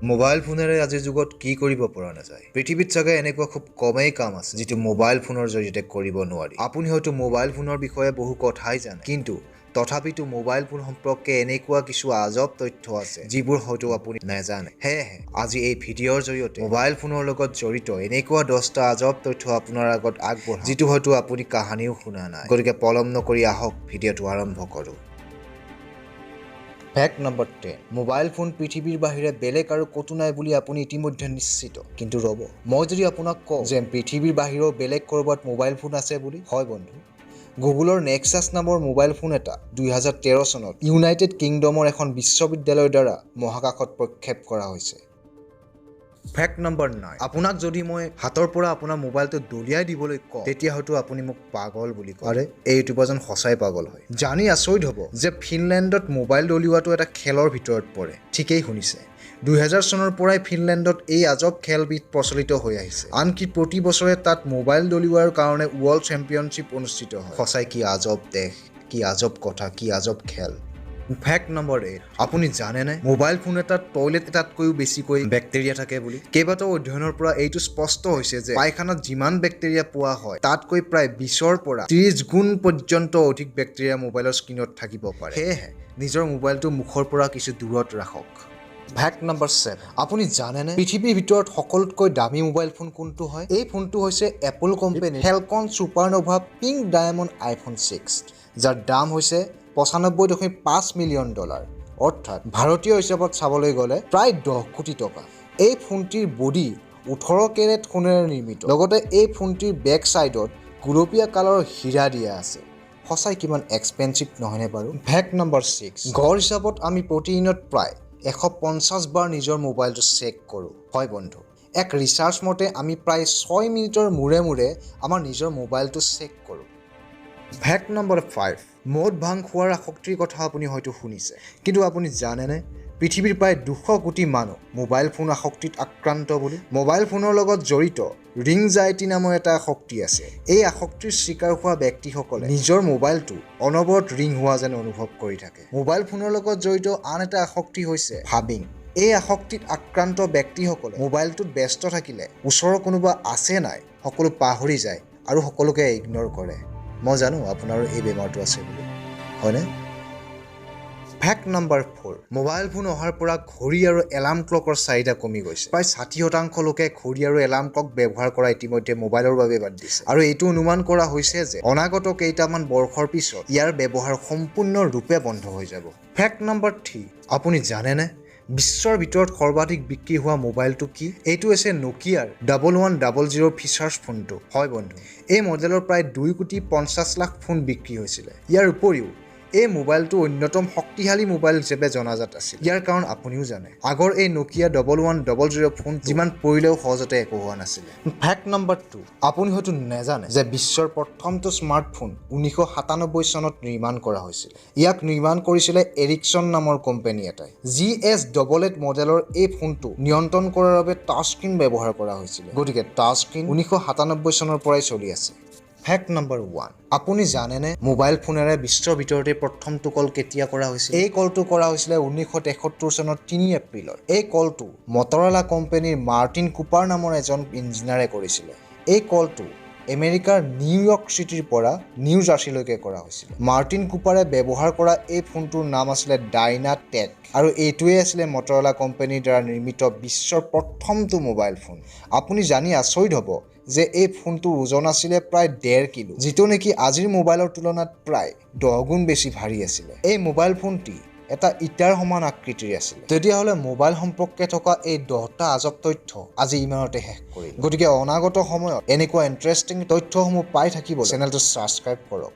Mobile ফোনেৰে আজিৰ যুগত কি কৰিব পৰা নাযায়? পৃথিৱীত চাগে এনেকুৱা খুব কমেই কাম আছে যিটো মোবাইল ফোনৰ জৰিয়তে কৰিব নোৱাৰি। আপুনি হয়তো মোবাইল ফোনৰ বিষয়ে বহু কথাই জানে, কিন্তু তথাপিতো মোবাইল ফোন সম্পৰ্কে এনেকুৱা কিছু আজব তথ্য আছে যিবোৰ হয়তো আপুনি নাজানে। সেয়েহে আজি এই ভিডিঅ'ৰ জৰিয়তে মোবাইল ফোনৰ লগত জড়িত এনেকুৱা 10টা আজব তথ্য আপোনাৰ আগত আগবঢ়াম, যিটো হয়তো আপুনি কাহানিও শুনা নাই। গতিকে পলম নকৰি আহক, ভিডিঅ'টো আৰম্ভ কৰোঁ। ফেক্ট নম্বৰ 10, মোবাইল ফোন পৃথিৱীৰ বাহিৰে বেলেগ আৰু ক'তো নাই বুলি আপুনি ইতিমধ্যে নিশ্চিত। কিন্তু ৰ'ব, মই যদি আপোনাক কওঁ যে পৃথিৱীৰ বাহিৰেও বেলেগ ক'ৰবাত মোবাইল ফোন আছে বুলি? হয় বন্ধু, গুগলৰ নেক্সাছ নামৰ মোবাইল ফোন এটা 2013 চনত ইউনাইটেড কিংডমৰ এখন বিশ্ববিদ্যালয়ৰ দ্বাৰা মহাকাশত প্ৰক্ষেপ কৰা হৈছে। ফেক্ট নম্বৰ 9, আপোনাক যদি মই হাতৰ পৰা আপোনাৰ মোবাইলটো দলিয়াই দিবলৈ কওঁ, তেতিয়া হয়তো আপুনি মোক পাগল বুলি কয়। আৰে, এই ইউটিউবাৰজন সঁচাই পাগল হয়। জানি আচৰিত হ'ব যে ফিনলেণ্ডত মোবাইল দলিওৱাটো এটা খেলৰ ভিতৰত পৰে। ঠিকেই শুনিছে, 2000 চনৰ পৰাই ফিনলেণ্ডত এই আজব খেলবিধ প্ৰচলিত হৈ আহিছে। আনকি প্ৰতি বছৰে তাত মোবাইল দলিওৱাৰ কাৰণে ৱৰ্ল্ড চেম্পিয়নশ্বিপ অনুষ্ঠিত হয়। সঁচাই কি আজব দেশ, কি আজব কথা, কি আজব খেল। ফেক্ট নম্বৰ 8, আপুনি জানেনে মোবাইল ফোন এটাত টয়লেট এটাতকৈও বেছিকৈ বেক্টেৰিয়া থাকে বুলি? কেইবাটাও অধ্যয়নৰ পৰা এইটো স্পষ্ট হৈছে যে পায়খানাত যিমান বেক্টেৰিয়া পোৱা হয়, তাতকৈ প্ৰায় 20ৰ পৰা 30 গুণ পৰ্যন্ত অধিক বেক্টেৰিয়া মোবাইলৰ স্ক্ৰীণত থাকিব পাৰে। সেয়েহে নিজৰ মোবাইলটো মুখৰ পৰা কিছু দূৰত ৰাখক। ফেক্ট নম্বৰ 7, আপুনি জানেনে পৃথিৱীৰ ভিতৰত সকলোতকৈ দামী মোবাইল ফোন কোনটো হয়? এই ফোনটো হৈছে এপল কোম্পানীৰ falcon supernova pink diamond iPhone 6, যাৰ দাম হৈছে 95.5 মিলিয়ন ডলাৰ, অৰ্থাৎ ভাৰতীয় হিচাপত চাবলৈ গ'লে প্ৰায় 10 কোটি টকা। এই ফোনটিৰ বডি 18 কেৰেট সোণেৰে নিৰ্মিত। লগতে এই ফোনটিৰ বেক ছাইডত গুলপীয়া কালাৰৰ হীৰা দিয়া আছে। সঁচাই কিমান এক্সপেঞ্চিভ নহয়নে বাৰু? ফেক্ট নম্বৰ 6, গড় হিচাপত আমি প্ৰতিদিনত প্ৰায় 150 বাৰ নিজৰ মোবাইলটো চেক কৰোঁ। হয় বন্ধু, এক ৰিচাৰ্চ মতে আমি প্ৰায় 6 মিনিটৰ মূৰে মূৰে আমাৰ নিজৰ মোবাইলটো চেক কৰোঁ। ফেক্ট নম্বৰ 5, মদ ভাং খোৱাৰ আসক্তিৰ কথা আপুনি হয়তো শুনিছে, কিন্তু আপুনি জানেনে পৃথিৱীৰ প্ৰায় 200 কোটি মানুহ মোবাইল ফোন আসক্তিত আক্ৰান্ত বুলি? মোবাইল ফোনৰ লগত জড়িত ৰিংজাইটি নামৰ এটা আসক্তি আছে। এই আসক্তিৰ চিকাৰ হোৱা ব্যক্তিসকলে নিজৰ মোবাইলটো অনবৰত ৰিং হোৱা যেন অনুভৱ কৰি থাকে। মোবাইল ফোনৰ লগত জড়িত আন এটা আসক্তি হৈছে ভাবিং। এই আসক্তিত আক্ৰান্ত ব্যক্তিসকলে মোবাইলটোত ব্যস্ত থাকিলে ওচৰৰ কোনোবা আছে নাই সকলো পাহৰি যায় আৰু সকলোকে ইগন'ৰ কৰে। মই জানো আপোনাৰো এই বেমাৰটো আছে বুলি, হয়নে? ফেক্ট নম্বৰ 4, মোবাইল ফোন অহাৰ পৰা ঘড়ী আৰু এলাৰ্ম ক্লকৰ চাহিদা কমি গৈছে। প্ৰায় 60% লোকে ঘড়ী আৰু এলাৰ্ম ক্লক ব্যৱহাৰ কৰা ইতিমধ্যে মোবাইলৰ বাবে বাদ দিছে। আৰু এইটো অনুমান কৰা হৈছে যে অনাগত কেইটামান বৰ্ষৰ পিছত ইয়াৰ ব্যৱহাৰ সম্পূৰ্ণৰূপে বন্ধ হৈ যাব। ফেক্ট নম্বৰ 3, আপুনি জানেনে বিশ্বৰ ভিতৰত সৰ্বাধিক বিক্ৰী হোৱা মোবাইলটো কি? এইটো হৈছে নকিয়াৰ 1100 ফিচাৰ্ছ ফোনটো। হয় বন্ধু, এই মডেলৰ প্ৰায় 2 কোটি 50 লাখ ফোন বিক্ৰী হৈছিলে। ইয়াৰ উপৰিও এই মোবাইলটো অন্যতম শক্তিশালী মোবাইল হিচাপে জনাজাত আছিল। ইয়াৰ কাৰণ আপুনিও জানে, আগৰ এই নকিয়া 1100 ফোন যিমান পৰিলেও সহজতে একো হোৱা নাছিলে। ফেক্ট নম্বৰ 2, আপুনি হয়তো নাজানে যে বিশ্বৰ প্ৰথমটো স্মাৰ্টফোন 1997 চনত নিৰ্মাণ কৰা হৈছিল। ইয়াক নিৰ্মাণ কৰিছিলে এৰিকছন নামৰ কোম্পানী এটাই। GS88 মডেলৰ এই ফোনটো নিয়ন্ত্ৰণ কৰাৰ বাবে টাচ স্ক্ৰীণ ব্যৱহাৰ কৰা হৈছিলে। গতিকে টাচ স্ক্ৰীণ 1997 চনৰ পৰাই চলি আছে। ফেক্ট নম্বৰ 1, আপুনি জানেনে মোবাইল ফোনেৰে বিশ্বৰ ভিতৰতে প্ৰথমটো কল কেতিয়া কৰা হৈছিল? এই কলটো কৰা হৈছিলে 1973 চনৰ 3 এপ্ৰিলত। এই কলটো মটৰলা কোম্পানীৰ মাৰ্টিন কুপাৰ নামৰ এজন ইঞ্জিনিয়াৰে কৰিছিলে। এই কলটো আমেৰিকাৰ নিউয়ৰ্ক চিটিৰ পৰা নিউ জাৰ্চিলৈকে কৰা হৈছিল। মাৰ্টিন কুপাৰে ব্যৱহাৰ কৰা এই ফোনটোৰ নাম আছিলে ডাইনা টেক আৰু এইটোৱেই আছিলে মটৰলা কোম্পানীৰ দ্বাৰা নিৰ্মিত বিশ্বৰ প্ৰথমটো মোবাইল ফোন। আপুনি জানি আচৰিত হ'ব যে এই ফোনটোৰ ওজন আছিলে প্ৰায় 1.5 কিলো, যিটো নেকি আজিৰ মোবাইলৰ তুলনাত প্ৰায় 10 গুণ বেছি ভাৰী আছিলে। এই মোবাইল ফোনটি এটা ইটাৰ সমান আকৃতিৰ আছিলে। তেতিয়াহ'লে মোবাইল সম্পৰ্কে থকা এই 10টা আজব তথ্য আজি ইমানতে শেষ কৰিম। গতিকে অনাগত সময়ত এনেকুৱা ইণ্টাৰেষ্টিং তথ্যসমূহ পাই থাকিব চেনেলটো ছাবস্ক্ৰাইব কৰক।